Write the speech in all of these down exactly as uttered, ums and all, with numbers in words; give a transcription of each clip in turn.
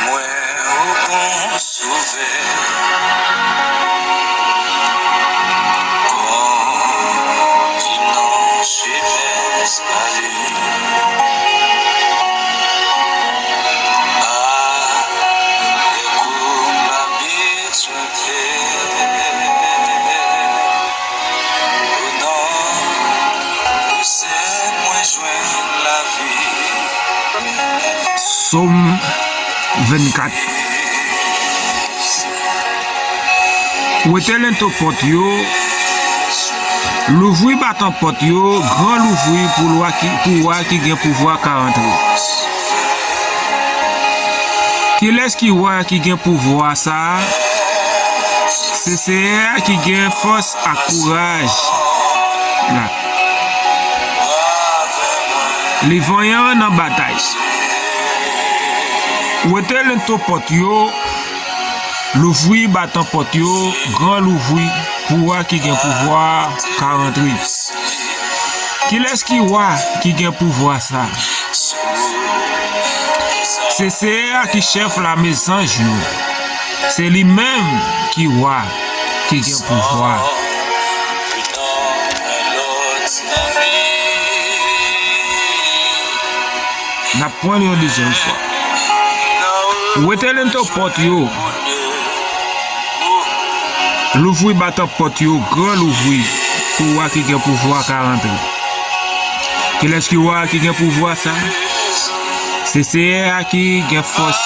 Mwen o bon Sovè, kontinye chemen sali. Avèk ou m pa bezwen pè. O non, ou sèl mwen jwenn lavi. Sòm vennkat. Wete lento pòt yo, louvri batan pòt yo, gran louvri pou lwa ki, pou wa ki gen pouvwa ka rantre. Kilès ki wa ki gen pouvwa sa a? Se Seyè a ki gen fòs ak kouraj la. Li vanyan nan batay. Wete lento pòt yo, louvri batan pòt yo, gran louvri, pou wa ki gen pouvwa ka rantre. Kilès ki wa ki gen pouvwa sa? Se Seyè a ki chèf lame zanj yo. Se li menm ki wa, ki gen pouvwa. N ap pran li yon dezyèm fwa. Wete lento pòt yo. Louvri batan pòt yo, gran louvri, pou wa ki gen pouvwa ka rantre. Kilès ki wa ki gen pouvwa sa? Se Seyè a ki gen fòs,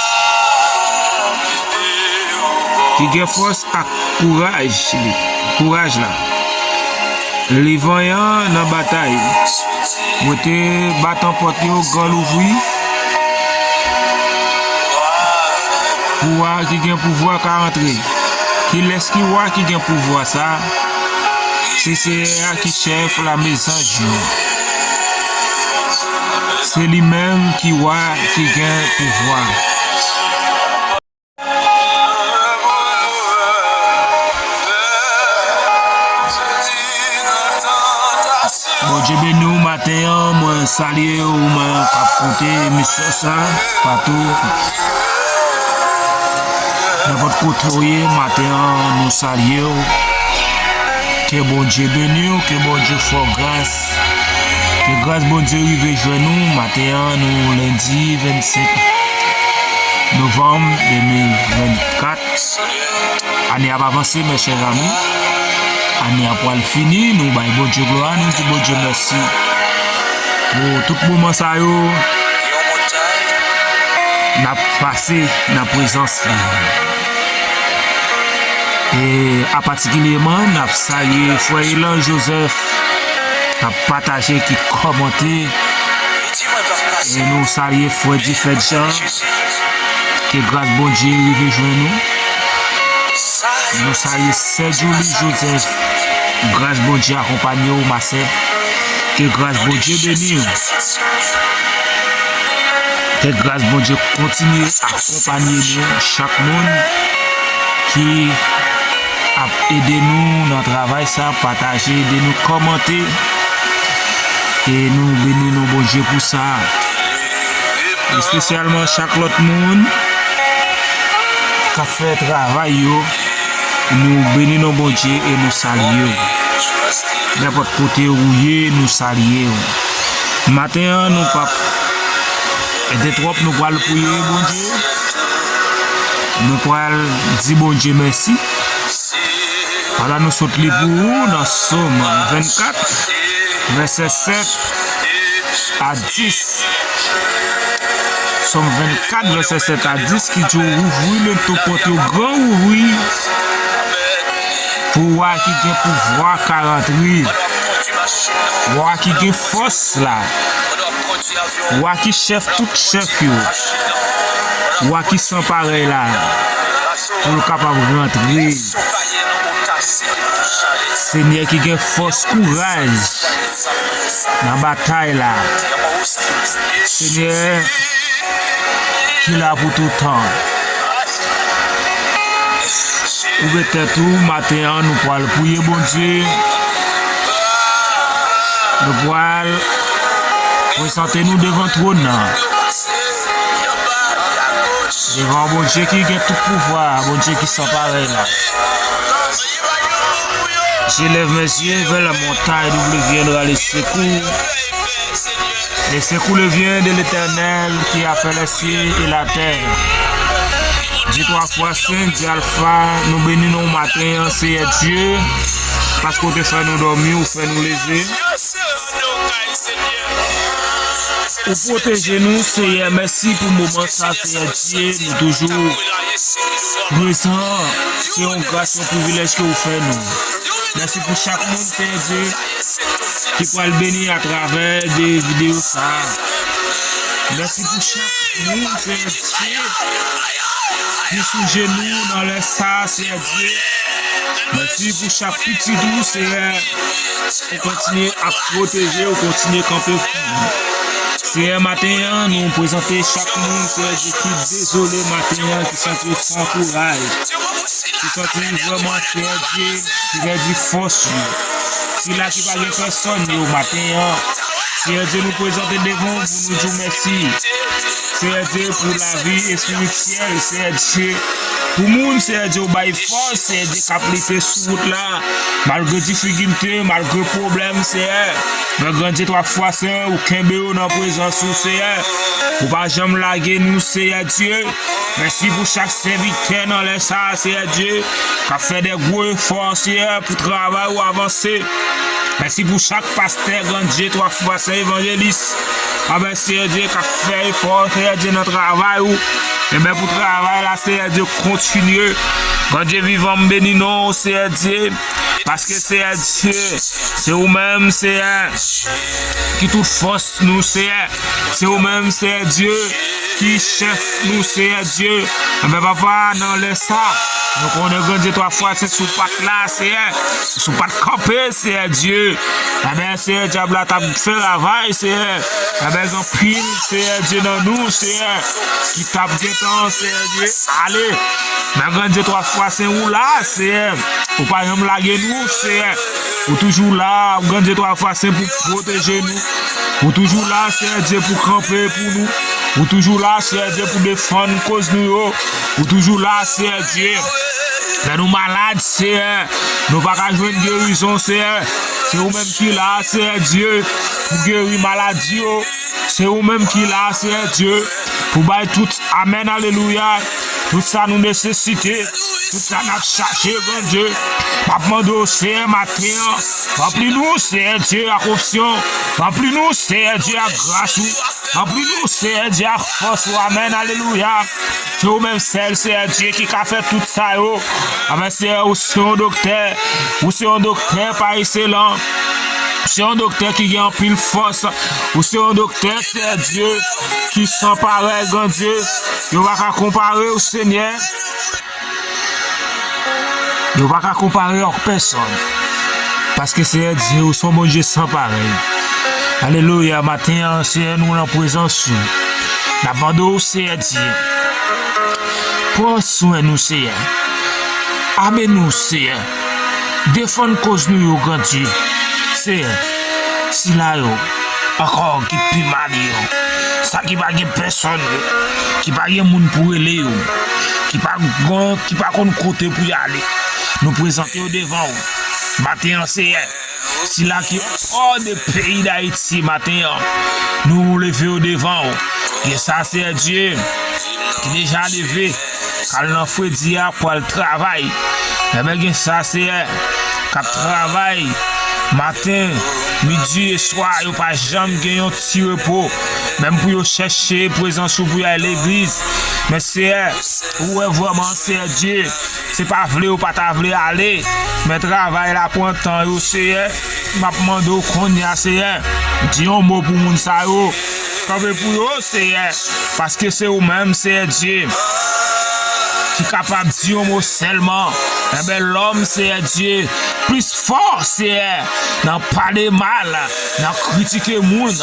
ki gen fòs ak kouraj li, kouraj la. Li vanyan nan batay. Wete batan pòt yo, gran louvri, pou wa ki gen pouvwa ka rantre. Kilès ki wa ki gen pouvwa sa? Se Seyè a ki chèf lame zanj yo. Se li menm ki wa ki gen pouvwa. Bondye beni w maten an, mwen salye ou menm k ap koute emisyon sa, patou. Nenpòt kote w ye, maten an, nou salye w. Ke Bondye beni w, ke Bondye fè w gras. Ke gras Bondye rive jwenn ou, maten an, nou lendi vennsenk novanm de mil vennkat. Ane ap avanse, mes chers amis. Ane a pral fini, nou bay Bondye glwa, nou di Bondye mèsi pou tout moman sa yo n ap pase nan prezans li. E a patikilyeman, n ap salye frè Elan Joseph k ap pataje, ki kòmante. E nou salye frè Difèt Jan. Ke gras Bondye rive jwenn ou. Nou salye sè Julie Joseph. Gras Bondye akonpanye w, ma sè. Ke gras Bondye beni w. Ke gras Bondye kontinye akonpanye nou, chak moun ki ap ede nou nan travay sa, pataje, ede nou kòmante. E nou beni non Bondye pou sa. Espesyalman chak lòt moun k ap fè travay yo, nou beni non Bondye e nou salye w. Nenpòt kote ou ye, nou salye w. Maten an, nou p ap ede twòp, nou pral priye Bondye. Nou pral di Bondye mèsi. Pandan nou sot li pou ou nan Sòm vennkat, vèsè sèt a dis. Sòm vennkat, vèsè sèt a dis ki di w, ouvri lento pòt yo gran ouvri, pou wa ki gen pouvwa ka rantre. Wa ki gen fòs la. Wa ki chèf tout chèf yo. Wa ki san parèy la, pou l kapab rantre. Senyè ki gen fòs, kouraj nan batay la. Senyè ki la pou tout tan. Ouvè tèt ou, maten an, nou pral priye Bondye. Nou pral prezante nou devan twòn nan. Devan Bondye ki gen tout pouvwa, Bondye ki san parèy la. Je lève mes yeux vers la montagne, d'où me viendra le secours. Le secours vient de l'Éternel qui a fait les cieux et la terre. Di twa fwa sen, di Alfa, nou beni non w maten an, Seyè Dye, paske w te fè nou dòmi, ou fè nou leve. Ou pwoteje nou, Seyè. Mèsi pou moman sa, Seyè Dye. Nou toujou prezan. Se yon gras, yon privilèj ke ou fè nou. Mèsi pou chak moun, Seyè Dye, ki pral beni atravè de videyo sa. Mèsi pou chak moun, Seyè Dye, ki sou jenou nan lè sa, Seyè Dye. Mèsi pou chak pitit ou, Seyè. Ou kontinye ap pwoteje, ou kontinye kanpe pou nou. Seyè, maten an, nou prezante chak moun, Seyè Dye, ki dezole maten an, ki santi yo san kouraj, ki santi vrèman, Seyè Dye, ki pèdi fòs yo. Sila ki pa gen pèsòn yo, maten an, Seyè Dye, nou prezante devan w pou nou di w mèsi. Seyè Dye, pou lavi espirityèl, Seyè Dye, pou moun, Seyè Dye, ou bay fòs, Seyè Dye, k ap lite sou wout la, malgre difikilte, malgre pwoblèm, Seyè. Men Grandye twa fwa sen, ou kenbe yo nan prezans ou, Seyè. Ou pa janm lage nou, Seyè Dye. Mèsi pou chak sèvitè nan lè sa a, Seyè Dye, k ap fè de gwo efò, Seyè, pou travay ou avanse. Mèsi pou chak pastè, Grandye twa fwa sen, evanjelis. Anben, Seyè Dye, k ap fè efò, Seyè Dye, nan travay ou. Enben, pou travay la, Seyè Dye, kontinye. Grandye vivan, m beni non w, Seyè Dye. Paske, Seyè Dye, se ou menm, Seyè, ki tout fòs nou, Seyè. Se ou menm, Seyè Dye, ki chèf nou, Seyè Dye. Enben, papa, nan lè sa, nou konnen Grandye twa fwa sen sou pat la, Seyè. Sou pat kanpe, Seyè Dye. Enben, Seyè, dyab la t ap fè ravay, Seyè. Enben, gen anpil, Seyè Dye, nan nou, Seyè, ki t ap gentan, Seyè Dye, ale. Men Grandye twa fwa sen ou la, Seyè. Ou pa janm lage nou, Seyè. Ou toujou la, Grandye twa fwa sen pou pwoteje nou. Ou toujou la, Seyè Dye, pou kanpe pou nou. Ou toujou la, Seyè Dye, pou defann koz nou yo. Ou toujou la, Seyè Dye. Lè nou malad, Seyè, nou pa ka jwenn gerizon, Seyè. Se ou menm ki la, Seyè Dye, pou geri maladi yo. Se ou menm ki la, Seyè Dye, pou bay tout amèn, alelouya, tout sa nou nesesite, tout sa n ap chache, Bondye. M ap mande w, Seyè, maten an, ranpli nou, Seyè Dye, ak onksyon. Ranpli nou, Seyè Dye, ak gras ou. Ranpli nou, Seyè Dye, ak fòs ou. Amèn, alelouya. Se ou menm sèl, Seyè Dye, ki ka fè tout sa yo. Amèn, Seyè, ou se yon doktè. Ou se yon doktè pa ekselans. Ou se yon doktè ki gen anpil fòs. Ou se yon doktè, Seyè Dye, ki san parèy, Grandye. Yo pa ka konpare w, Senyè. Yo pa ka konpare w ak pèsòn. Paske, Seyè Dye, ou se yon Bondye san parèy. Alelouya, maten an, Seyè, nou nan prezans ou. N ap mande w, Seyè Dye, pran swen nou, Seyè. Ame nou, Seyè. Defann koz nou yo, Grandye. Seyè, sila yo ankò ki pi mal yo, sa ki pa gen pèsòn yo, ki pa gen moun pou rele yo, ki pa gon, ki pa konn kote pou y ale, nou prezante yo devan w maten an, Seyè. Sila ki hors de peyi Dayiti maten an, nou leve yo devan w. Gen sa, Seyè Dye, ki deja leve, k al nan fredi a pou al travay. Enben, gen sa, Seyè, k ap travay maten, midi e swa, yo pa janm gen yon ti repo, menm pou yo chèche prezans ou pou y al legliz. Men, Seyè, ou wè vrèman, Seyè Dye, se pa vle yo pa ta vle ale, men travay la pran tan yo, Seyè. M ap mande w kounye a, Seyè, di yon mo pou moun sa yo. kanpe pou yo, Seyè, paske se ou menm, Seyè Dye, ki kapab di yon mo sèlman. Enben, lòm, Seyè Dye, plis fò, Seyè, nan pale mal, nan kritike moun,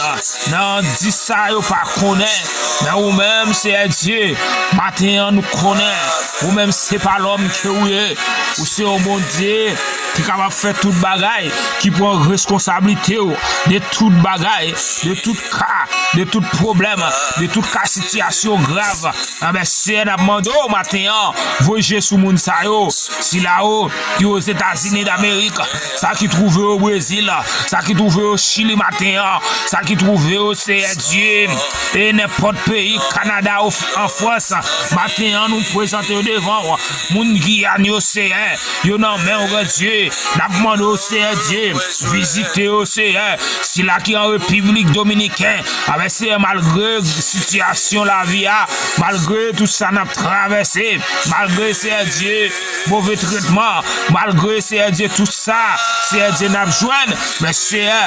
nan di sa yo pa konnen. Men ou menm, Seyè Dye, maten an, nou konnen ou menm se pa lòm ke ou ye. Ou se yon Bondye ki kapab fè tout bagay, ki pran reskonsablite w de tout bagay, de tout ka, de tout pwoblèm, de tout ka sitiyasyon grav. Enben, Seyè, n ap mande w maten an, voye je sou moun sa yo, sila yo ki Ozetazini Damerik, sa ki twouve yo Brezil, sa ki twouve yo Chili maten an, sa ki twouve yo, Seyè Dye, e nenpòt peyi, Kanada, ou an Frans, maten an, nou prezante yo devan w. Moun Giyàn yo, Seyè, yo nan men w, Gran Dye. N ap mande w, Seyè Dye, vizite yo, Seyè. Sila ki an Repiblik Dominikèn, avè Seyè, malgre sitiyasyon lavi a, malgre tout sa n ap travèse, malgre, Seyè Dye, move tretman, malgre, Seyè Dye, tout sa, Seyè Dye, n ap jwenn, men, Seyè,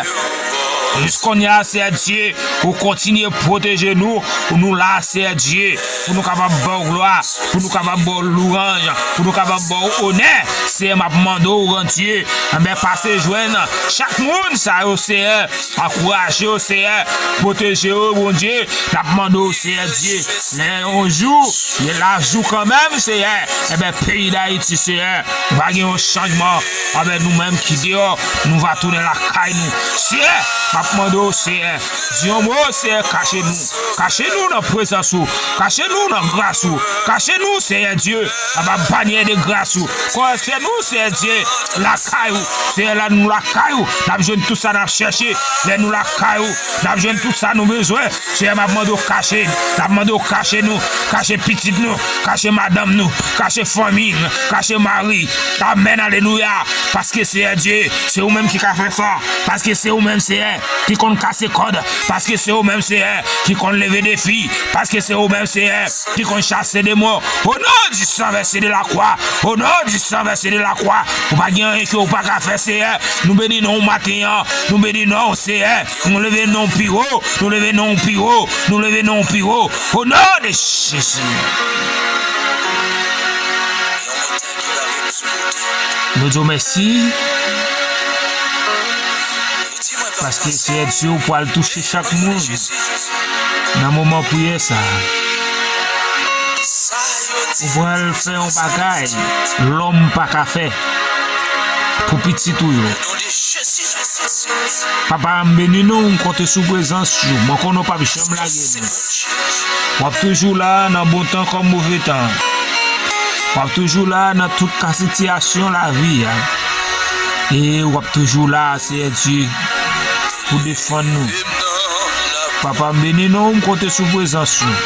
jis kounye a, Seyè Dye, ou kontinye pwoteje nou, pou nou la, Seyè Dye, pou nou kapab ba w glwa, pou nou kapab ba w louwanj, pou nou kapab ba w onè. Seyè, m ap mande w, Gran Dye, enben, pase jwenn chak moun sa yo, Seyè, ankouraje yo, Seyè, pwoteje yo, Bondye. N ap mande w, Seyè Dye, lè yon jou, lè lajou kanmenm, Seyè, enben, peyi Dayiti, Seyè, va gen yon chanjman. Anben, nou menm ki deyò, nou va tounen lakay nou. Seyè, m ap mande w, Seyè, di yon mo, Seyè, kache nou. Kache nou nan prezans ou. Kache nou nan gras ou. Kache nou, Seyè Dye, anba banyè de gras ou. Konvèti nou, Seyè Dye, lakay ou. Seyè, lè nou lakay ou, n ap jwenn tout sa n ap chèche. Lè nou lakay ou, n ap jwenn tout sa nou bezwen. Seyè, m ap mande w kache, n ap mande w kache nou, kache pitit nou, kache madanm nou, kache fanmi n, kache mari. Amèn, alelouya. Paske, Seyè Dye, se ou menm ki ka fè sa. Paske se ou menm, Seyè, ki konn kase kòd. Paske se ou menm, Seyè, ki konn leve defi. Paske se ou menm, Seyè, ki konn chase demon. O non di san vèse de lakwa. O non di san vèse de lakwa. Ou pa gen anyen ke ou pa ka fè, Seyè. Nou beni non w maten an. Nou beni non w, Seyè. Nou leve non w pi wo. Nou leve non w pi wo. Nou leve non w pi wo. O non de Jezi. Nou di w mèsi. Paske, Seyè Dye, ou pral touche chak moun nan moman priyè sa a. Ou pral fè yon bagay lòm pa ka fè pou pitit ou yo. Papa, m beni nou, m konte sou prezans ou. Mwen konnen w p ap janm lage nou. W ap toujou la nan bon tan kòm move tan. W ap toujou la nan tout ka sitiyasyon lavi a. E w ap toujou la, Seyè Dye, pou defann nou. Papa, m beni non w, m konte sou prezans ou.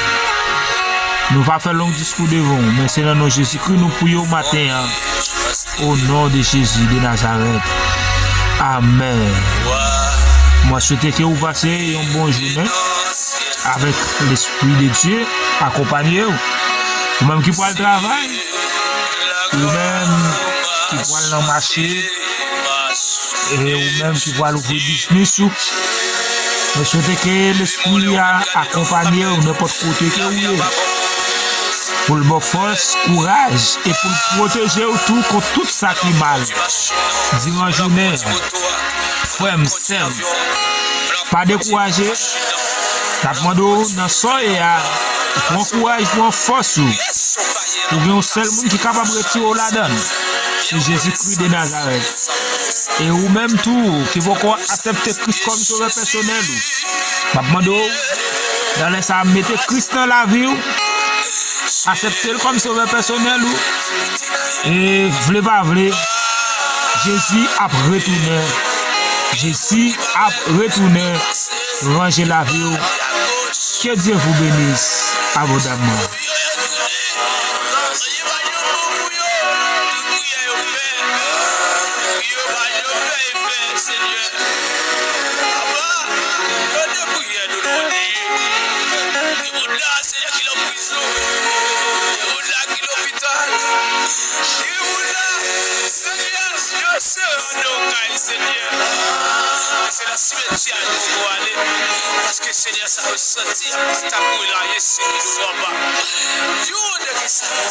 Nou pa fè long diskou devan w, men se nan non Jezikri nou priye w maten an. O non de Jezi de Nazarèt. Amèn. Mwen swete ke ou pase yon bon jounen avèk Lespri de Dye akonpanye w. Ou menm ki pral travay, ou menm ki pral nan mache, e ou menm ki pral ouvri biznis ou. Mwen swete ke Lespri a akonpanye w nenpòt kote ke ou ye. Pou l ba w fòs, kouraj, e pou l pwoteje w tou kont tout sa ki mal. Diran jounen an, frè m, sè m, pa dekouraje. N ap mande w nan sa w ye a, pran kouraj, pran fòs ou. Ou gen yon sèl moun ki kapab retire w ladan l. Se Jezikri de Nazarèt. E ou menm tou, ki poko aksepte Kris kòm sovè pèsonèl ou, m ap mande w, nan lè sa a, mete Kris nan lavi w, aksepte l kòm sovè pèsonèl ou. E vle pa vle, Jezi ap retounen. Jezi ap retounen ranje lavi w. Que Dieu vous bénisse abondamment. Senyè, ki nan prizon, gen moun la ki lopital, gen moun la, Senyè, yo se anndan yon kay, Senyè. Nan simetyè a yo poko ale, paske Senyè sa yo santi y ap patakoye la ye seki yo anba. Yo de ki sa yo.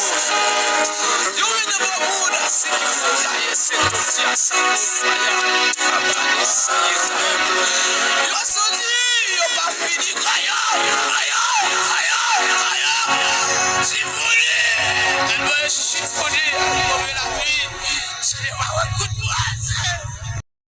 Yo vin nan bon moun seki yo la ye seki yo sa yo faya. Abade sa ye sa yo. Yo santi yo pa fini kaya, kaya, kaya, kaya. Chifone, tèlman yo chifone, move lavi. Senyè pa wè kout pwazè.